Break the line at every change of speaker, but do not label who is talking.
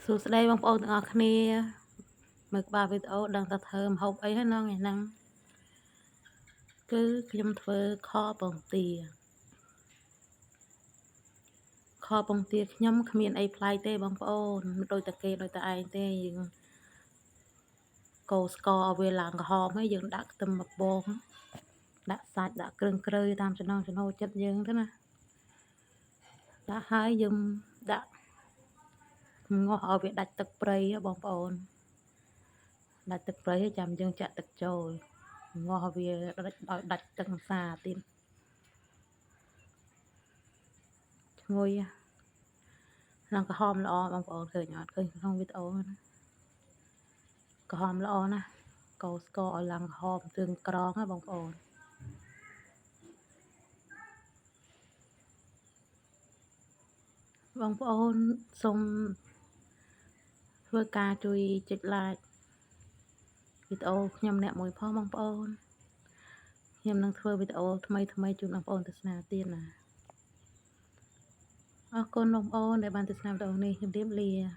សួស្តីបងប្អូនទាំងអស់គ្នាមើលក្បាលវីដេអូដឹងថាធ្វើម្ហូបអីហើយហ្នឹងឯហ្នឹងគឺខ្ញុំធ្វើខពងទាខពងទាខ្ញុំគ្មានអីប្លែកទេបងប្អូនមិនដូចតែគេដូចតែឯងទេយើងកូរស្ករឲ្យវាឡើងក្រហមហើយយើងដាក់ខ្ទឹមបបងដាក់សាច់ដាក់គ្រឿងក្រៅតាមចំណង់ចំណូលចិត្តយើងទៅណាដាក់ហើយយើងដាក់ងាស់ឲ្យវាដាច់ទឹកព្រៃបងប្អូនដាច់ទឹកព្រៃហើយចាំយើងចាក់ទឹកចូលងាស់វាឲ្យដាច់ទឹកសាទៀតឈ្ងុយឡើងក្រហមល្អបងប្អូនឃើញអត់ឃើញក្នុងវីដេអូណាក្រហមល្អណាស់កូរស្ករឲ្យឡើងក្រហមគ្រឿងក្រងណាបងប្អូនបងប្អូនសូមធ្វើការជួយចុច like វីដេអូខ្ញុំអ្នកមួយផងបងប្អូនខ្ញុំនឹងធ្វើវីដេអូថ្មីថ្មីជូនបងប្អូនទស្សនាទៀតណាអរគុណបងប្អូនដែលបានទស្សនាវីដេអូនេះជម្រាបលា។